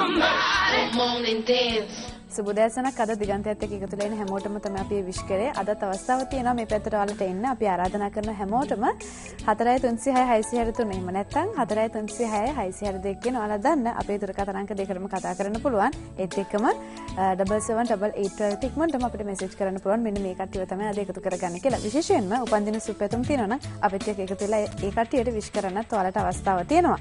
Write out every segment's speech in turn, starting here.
Somebody. Come on and dance. සුබ උදෑසනක් අද දිගන්තයත් එක්ක එකතු වෙලා ඉන්න හැමෝටම තමයි අපි විශ් කරේ. අදත් අවස්ථාවක් තියෙනවා මේ පැත්තට ඔයාලට එන්න. අපි ආරාධනා කරන හැමෝටම 4306 663 එහෙම නැත්නම් 4306 662 කියන ඔයාලා දන්න අපේ දුරකථන අංක දෙකටම කතා කරන්න පුළුවන්. ඒත් එක්කම 7788 වලට ඉක්මනටම අපිට මැසේජ් කරන්න පුළුවන්. මෙන්න මේ කට්ටියව තමයි අද එකතු කරගන්න කියලා. විශේෂයෙන්ම උපන්දින සුපැතුම් තියෙනවා නම් අපිත් එක්ක එකතු වෙලා ඒ කට්ටියට විශ් කරන්නත් ඔයාලට අවස්ථාවක් තියෙනවා.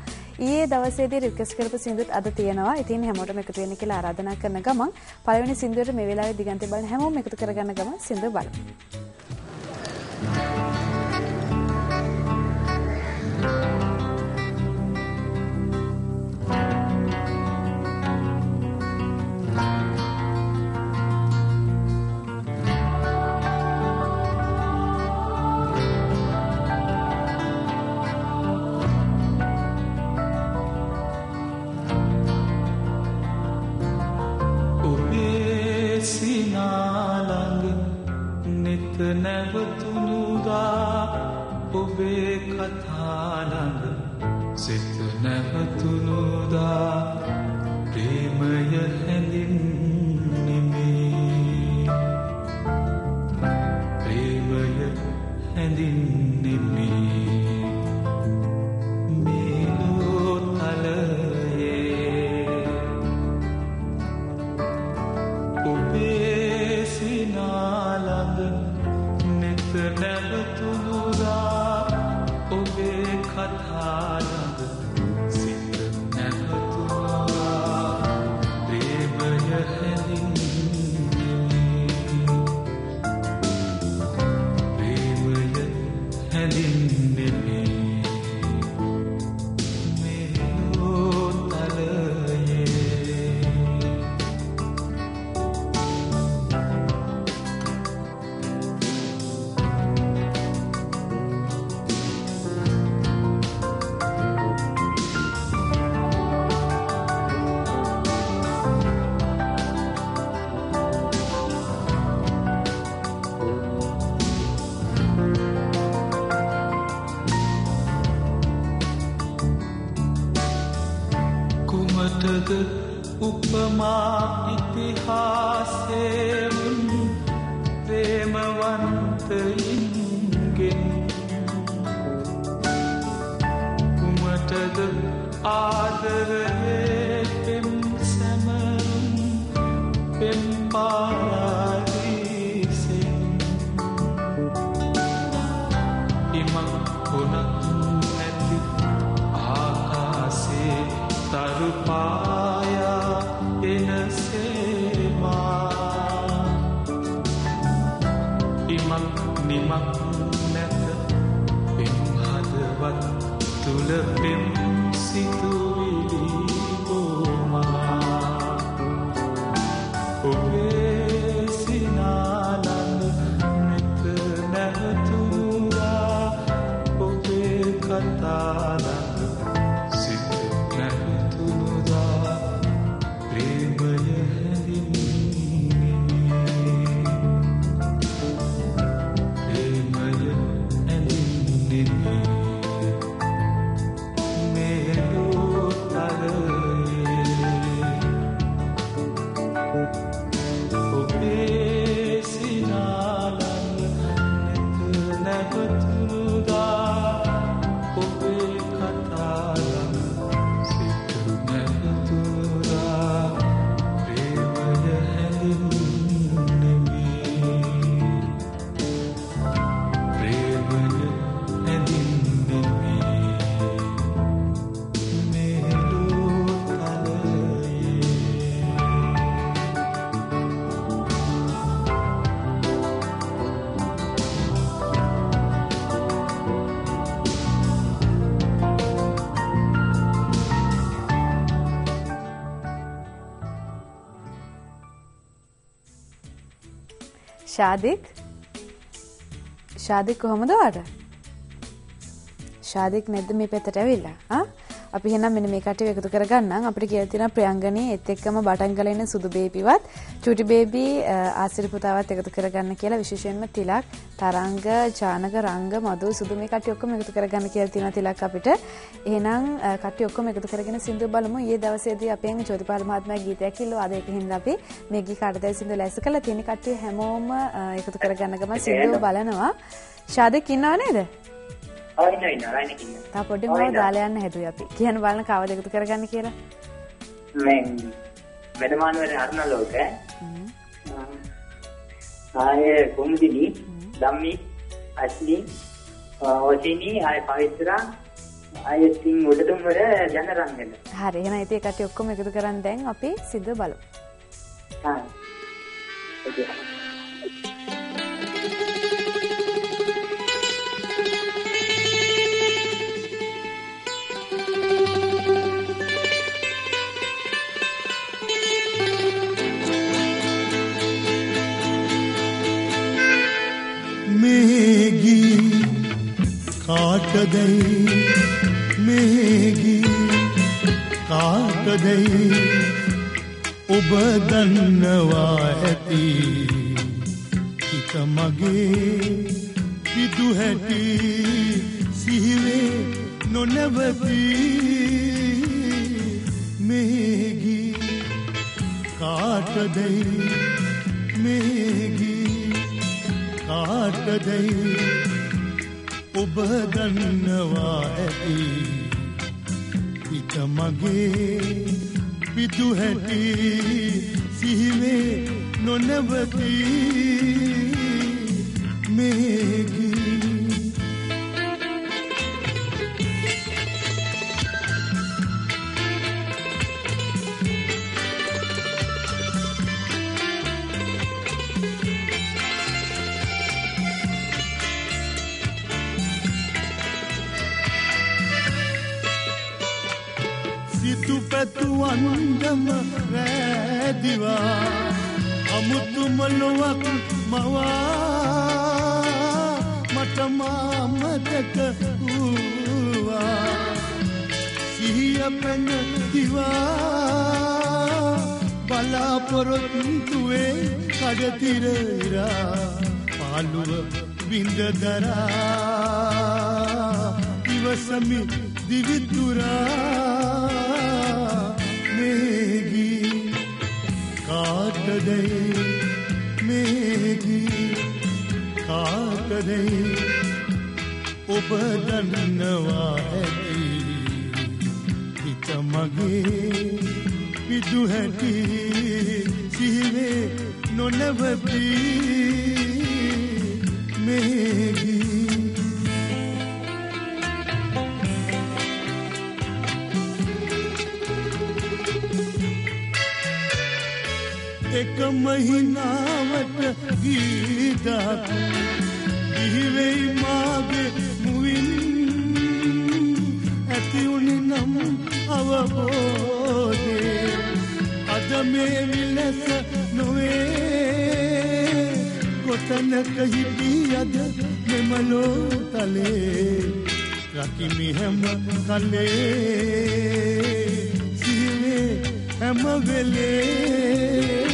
ඊයේ දවසේදී රික්වෙස්ට් කරපු සින්දුත් අද තියෙනවා. ඉතින් හැමෝටම එකතු වෙන්න කියලා ආරාධනා කරන ගමන් පළවෙනි සින්දුවට මේ වෙලාවේ දිගන්තය බලන හැමෝම එකතු කරගන්න ගමන් සින්දුව බලමු. නැවතුණුදා ඔබේ කතා ළඟ සිත නැවතුණුදා ප්‍රේමය හැඳින්නෙමි, ප්‍රේමය හැඳින්නෙමි මේ ලෝතලයේ. ඔබේ සිනා ළඟ නැවතුණුදා ඔබේ කතා ළඟ සිත නැවතුණුදා ප්‍රේමය හැඳින්නෙමි, ප්‍රේමය හැඳින්නෙමි මේ ලෝතලයේ. කුමටද උපමා ඉතිහාසයේ වුන් ප්‍රේමවන්තයින්ගෙන්, කුමටද ආදරයේ පෙම් සැමරුම් පෙම් පාරාදීසෙන්? ඉමක් කොනක් නැති ආකාශේ තරු පායා එනසේමා, ඉමක් නිමක් නැත පෙම් හදවත් තුල පෙම් සිතුවිලි බෝමා. ඔබේ සිනා ළඟ මෙත නැවතුණා ඔබේ කතා ළඟ සිත නැවතුණුදා ප්‍රේමය හැඳින්නෙමි, ප්‍රේමය හැඳින්නෙමි මේ ලෝතලයේ. ඔබේ සිනා ළඟ නෙත නැවතුණුදා ඔබේ කතා ළඟ සිත නැවතුණුදා ප්‍රේමය හැඳින්නෙමි, ප්‍රේමය හැඳින්නෙමි මේ ලෝතලයේ. ෂාදික්, ෂාදික් කොහොමද ඔයාට? ෂාදෙක් නැද්ද මේ පැත්තට ඇවිල්ලා? ආ අපි එහෙනම් මෙන්න මේ කට්ටිය එකතු කරගන්නම්. අපිට කියලා තියෙනවා ප්‍රියංගනේ ඒත් එක්කම බටන්ගල ඉන්න සුදු බේබිවත් චූටි බේබි ආසිරි පුතාවත් එකතු කරගන්න කියලා. විශේෂයෙන්ම තිලක්, තරංග, ජානක, රංග, මధు, සුදු මේ කට්ටිය ඔක්කොම එකතු කරගන්න කියලා තියෙනවා තිලක් අපිට. එහෙනම් කට්ටිය ඔක්කොම එකතු කරගෙන සින්දුව බලමු. ඊයේ දවසේදී අපෙන් ජෝතිපාල මහත්මයා ගීතයක් ඉල්ලුවා. අද ඒක හින්දා අපි මේ ගී කාටදයි සින්දුව ලැස්ති කරලා තියෙන කට්ටිය හැමෝම එකතු කරගන්න ගමන් සින්දුව බලනවා. ෂාදෙක් ඉන්නව නේද? ඔව් ඉන්නවා ඉන්නවා ලයින් එකේ ඉන්නවා. තා පොඩ්ඩක් මම දාලා යන්න හැදුවේ අපි. කියන්න බලන්න කවද එකතු කරගන්න කියලා. මේ වෙදමානුවර අරුණලෝක ආයේ කුමුදිනි ධම්මි අශ්නි ඔසිනි ආයේ පවිත්‍රා ආයේ සිං උඩදුම්වර ජනරංගන. හරි එහෙනම් ඉතින් ඒ කට්ටිය ඔක්කොම එකතු කරන් දැන් අපි සින්දුව බලමු. හා ඔකේ. කාටදයි මේගී කාටදයි ඔබ දන්නවා ඇති හිත මගේ පිදු හැටි සිහිවේ නොනවති මේගී කාටදයි මේගී කාටදයි ඔබ දන්නවා ඇති හිත මගේ පිදු හැටි සිහිවේ නොනවති මේගී පැතුවන්ගම රෑදිවා අමුතු මොලොවක් මවා මට මාමතක වූවා සිහිය පැන දිවා බලාපොරොත්තුවේ කඩතිර ඉරා පාළුව බිඳ දරා ඉවසමි දිවිතුරා මේගී කාටදයි මේගී කාටදයි ඔබ දන්නවා ඇති හිත මගේ පිදු හැටි සිහිවේ නොනවති මේගී එක මහිනාවට ගීතක් ඉහිවෙයි මාගේ මුවින් ඇති වුණේ නම් අවබෝධේ අද මේ විලස නොවේ කොතනක හිටියද මෙම ලෝතලේ රකිමි හැම කලේ සිහිනේ හැම වෙලේ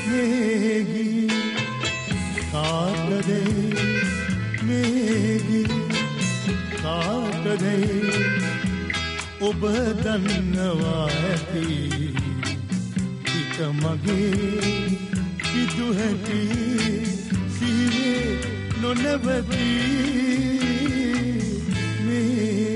මේගී කාටදයි මේගී කාටදයි ඔබ දන්නවා ඇති හිත මගේ පිදු හැටි සිහිනේ නොනවති මේගී.